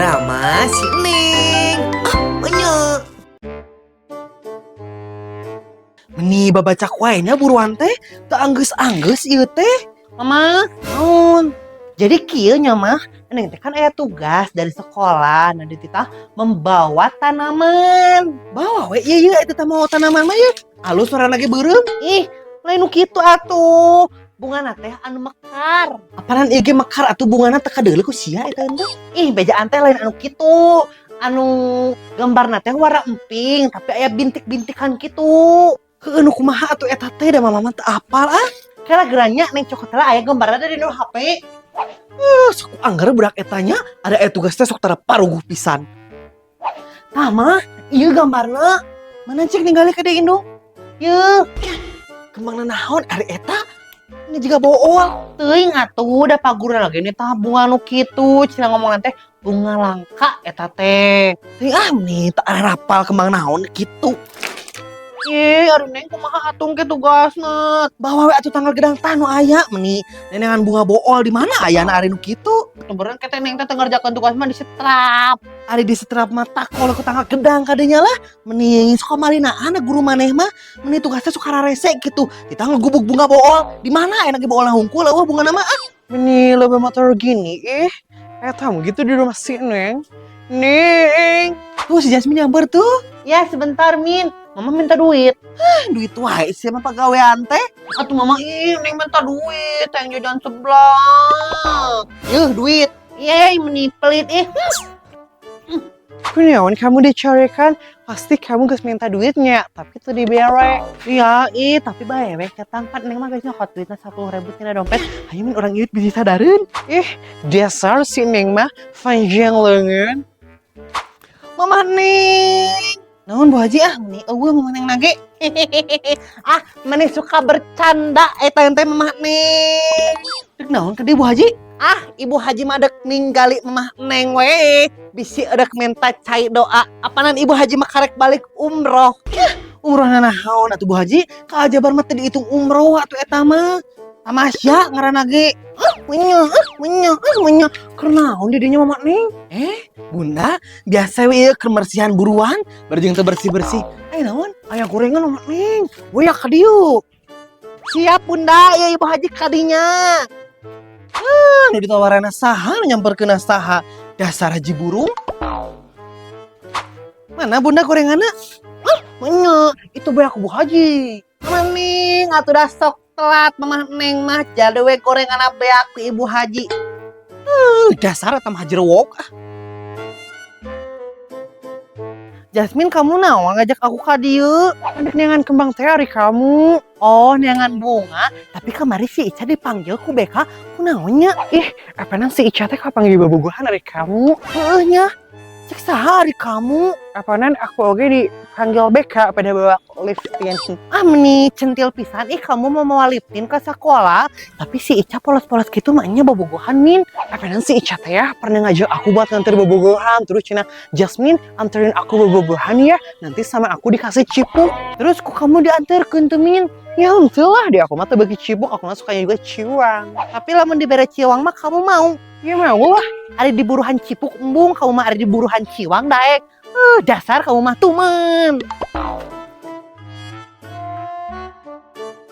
Drama si Neng. Ah, menye. Meni babacak wae nya buruan teh, teu anggeus-anggeus ieu teh. Mama, Naon? Jadi kieu nya, Mah, Neng teh kan aya tugas dari sekolah, nah dititah membawa tanaman. Bawa we ieu ieu eta teh mau tanaman mah ieu. Alus warna ge beureum. Ih, lain nu kitu atuh. Bungana teh anu mekar. Apanan ieu ge mekar atuh bungana teh kadeuleu ku sia eta teh. Ih, bejaan teh lain anu kitu. Anu gambarna teh warna emping, tapi aya bintik-bintikan kitu. Heueuh, nu kumaha atuh eta teh, da mama mah teu apal ah. Kira geranya Neng cokot heula, aya gambarna dari nu HP. Eh, sok anggar budak eta nya, ada aya tugas teh sok tara paruguh pisan. Tah, Mah, ieu gambarna. Mana, cek ningali ka dieu, indung? Yeuh. Kembang naon ari eta? Ini juga bool. Teuing atuh, da paguruna lagi ini tah bunga nu kitu, cenah ngomong teh bunga langka eta teh. Teuing ah, nih tak rapal kembang naon kitu. Ih, ari Neng kumaha atuh ke tugasna? Bawa we atuh tangkal gedang, tah nu aya meni nenean bunga bool di mana ayana ari nu kitu? Beneran kete Neng teh teu ngerjakeun tugas mah disetrap. Ari disetrap mah takol ku tangkal gedang kadenya lah. Meni sok malinaan guru maneh mah, meni tugasnya suka rarese gitu. Kita ngegubuk bunga bool di mana enak ge bool hungkul euweuh bunga nama ah. Meni loba motor gini, ih. Eta mah gitu di rumah si Neng. Neng. Tuh si Jasmine nyamper tuh. Ya, sebentar, Min. Mama minta duit. Ah, duit wae sih mah pagawean teh. Atuh Mama, ih, Neng minta duit, yang jajan seblak. Yuh, duit. Yeay, meni pelit ih. Kurniawan, kamu dicarikan, pasti kamu geus minta duitnya, tapi itu dibere. Iya, ih, tapi bae we ketang pan Neng mah geus nyokot duitna 10.000 tina dompet. Hayu, Min, urang ieu bisa sadareun. Ih, dasar si Neng mah panjang lengan. Mama Neng. Naon, Bu Haji ah, meni euweuh Mama Neng nage. Ah, meni suka bercanda eta teh Mama Neng. Dek naon ka dieu, Bu Haji? Ah, Ibu Haji mah dek ninggali Mama Neng we. Bisi edek minta cai doa. Apanan Ibu Haji mah karek balik umroh. Umroh naon atuh, Bu Haji? Ka Aljabar mah teu dihitung umroh atuh eta mah. Tamasya ngaranna ge. Ah, menye, ah, menye, ah, menye. Keur naon di dinya Mama Neng? Eh, Bunda, biasa we ieu keur mersihan buruan, bari jeung teu bersih-bersih. Eh, naon? Aya gorengan, Mama Neng. We ya ka dieu. Siap, Bunda, ya Ibu Haji kadinya. Ah, nu ditawarana saha, nu nyamperkeun saha? Dasar haji burung. Mana, Bunda, gorenganna? Ah, menye, Itu bae aku, Bu Haji. Mama Neng, atuh dah sok telat Mama Neng mah jadi we gorengan beak ku Ibu Haji. Dasar eta mah haji rewok ah. Jasmine, kamu naon ngajak aku ka dieu? Adek neangan kembang teh ari kamu. Oh, neangan bunga. Tapi kemarin si Ica dipanggil ku BK, ku naonnya? Ih, apanan si Ica teh kapanggil bobogohan ari kamu? Heueuh nya. Cek saha ari kamu? Apanan aku oge dipanggil BK pada bawa liftin. Ah, meni centil pisan ih kamu mau mawa liftin ke sekolah. Tapi si Ica polos-polos gitu maknya bobogohan, Min. Apanan si Ica teh ya pernah ngajak aku buat nganter bobogohan. Terus cenah, "Jasmine, anterin aku bobogohan ya. Nanti sama aku dikasih cipuk." Terus kok kamu diantarkeun tuh, Min? Ya henteu lah, di aku mah teu beuki cipuk, aku mah sukanya juga ciwang. Tapi lamun dibere ciwang mah kamu mau? Ya mau lah. Ari diburuhan cipuk embung, kamu mah ari diburuhan ciwang daek. Dasar kamu mah tumen.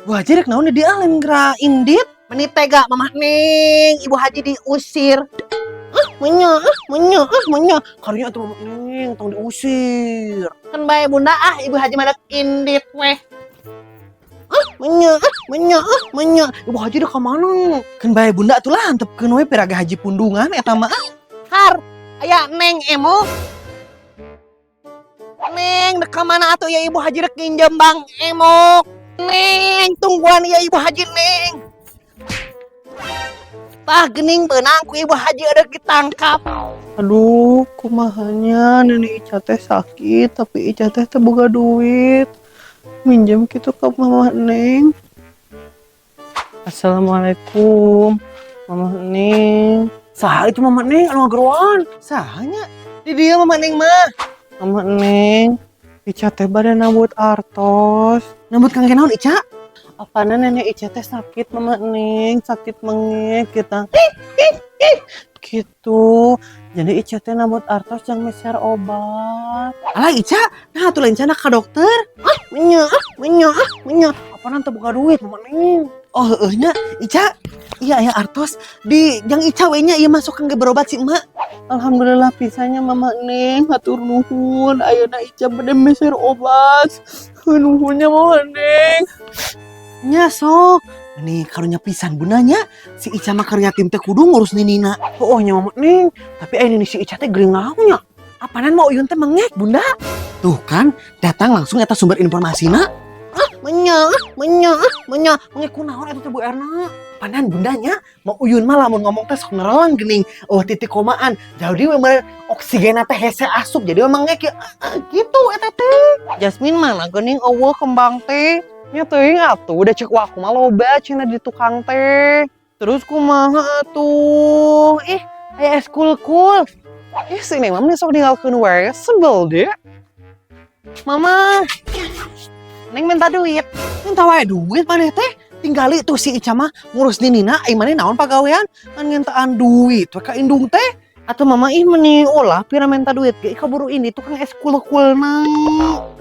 Bu Haji rek naon di dieu lain geura indit? Meni tega Mamah Neng, Ibu Haji diusir. Ah, menye, ah, menye, ah, menye. Karunya atuh Mama Neng, tong diusir. Kan bae, Bunda, ah, Ibu Haji mah indit weh. Ah, menye, ah, menye, ah, menye. Ibu Haji udah kemana? Keun bae, Bunda, atuh lah antepkeun we piraga haji pundungan eta mah ah. Har, aya Neng emo. Neng, dek ka mana atuh ya Ibu Haji rek nginjem Bang Emok. Neng, tungguan ya Ibu Haji, Neng. Tah gening beunang ku Ibu Haji ada ditangkap. Aduh, kumahanya nenek Ica teh sakit, tapi Ica teh teu boga duit. Minjem gitu ke Mama Neng. Assalamualaikum, Mama Neng. Saha itu, Mama Neng, anu ngageroan? Sahanya? Di dieu Mama Neng mah. Mama Neng, Ica teh bade nambut artos. Nambut kangge naon, Ica? Apana nenek Ica teh sakit, Mama Neng, sakit mengek kita. Gitu. Jadi Ica teh nambut artos jang meser obat. Alah Ica, nah atuh lain cenah ka dokter. Ah, menya, ah, menya, ah, menya. Apa nanti boga duit, Mama Neng? Oh heueuh nya, Ica. Iya aya artos di jang Ica we nya ieu masuk kangge berobat si emak. Alhamdulillah pisan nya, Mama Neng, hatur nuhun. Ayeuna Ica bade meser obat. Nuhun nya, Mama Neng. Nya sok. Nih karunya pisan bundanya, si Ica mah keur yatim teh kudu ngurus ninina. Oh, nya Mama Neng, tapi aya nini si Ica teh gering naon nya? Apanan mau Uyun teh mengek, Bunda? Tuh kan, datang langsung eta sumber informasina. Ah, menya, ah, menya, ah, menya. Mengek kunaon eta teh, Bu Erna? Panan bundanya, mau Uyun mah lamun ngomong teh sok nerelang geuning. Oh, titik komaan. Jadi we meureun oksigen teh hese asup, jadi we mengek ya. Ah, gitu eta teh. Jasmine mana geuning euweuh kembang teh? Nya teuing atuh, udah cek aku mah loba cenah di tukang teh. Terus kumaha atuh? Ih, aya es kul-kul. Ih, si Neng mah sok ninggalkeun wae, sebel deh. Mama, Neng minta duit. Minta wae duit maneh teh. Tinggali tuh si Ica mah ngurus ninina, ai maneh naon pagawean? Ngan ngentaan duit we ka indung teh. Atau Mama ih meni ulah pira minta duit ge kaburu ini tukang es kul-kulna.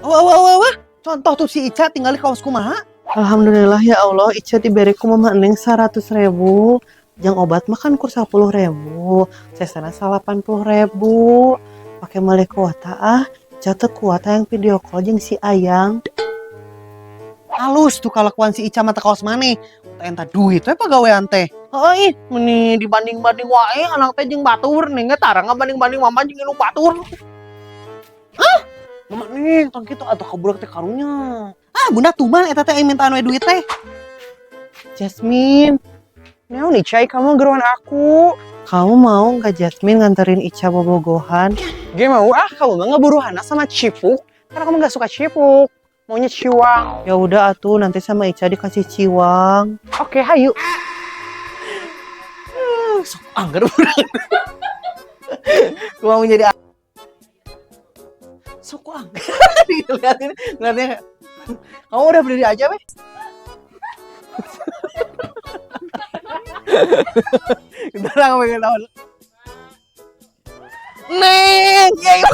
Wah wah wah wah. Contoh tuh si Ica tinggali kaos kumaha? Alhamdulillah ya Allah, Ica diberi ku Mama Neng 100 ribu. Jang obat makan kur 10 ribu, sesana 80 ribu. Pakai meuli kuota ah. Ica teu kuat yang video call jeung si Ayang. Halus tuh kalakuan si Ica mata kaos maneh. Teh enta duit we pagawean teh. Heeh ih, meni dibanding-banding wae anak teh jeung batur, neng ge tara ngabanding-banding mama jeung indung batur. Ah, Mama Neng, tong kitu atuh ka budak teh karunya. Ah, Bunda tuman eta teh aing mintaan we duit teh. Jasmine, naon nih Cai kamu geruan aku? Kamu mau nggak, Jasmine, nganterin Ica bobogohan? Gue mau ah, kamu mah ngeburuhana sama cipuk. Karena kamu nggak suka cipuk, maunya ciwang. Ya udah atuh, nanti sama Ica dikasih ciwang. Oke, hayu. Sok angger budak. Gua mau jadi sok angger. Ngeliatin, ngeliatin. Kamu udah berdiri aja, weh. Bentar, aku pengen tahu. Neng, ya iya.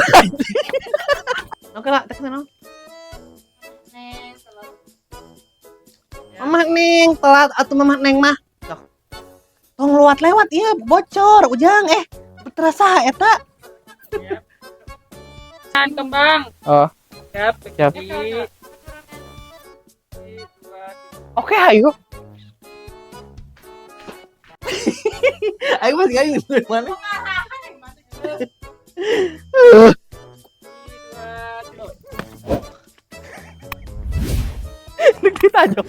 Oke lah, tes sana. Neng, telat. Mama Neng, telat atau Mama Neng mah. Tong lewat lewat, iya bocor, Ujang terasa eta. Kembang. Oh. Siap. Siap. Di, dua, Oke, hayu. Ayo masih gak ini mana? tiga. Dua, tiga. Kita aja.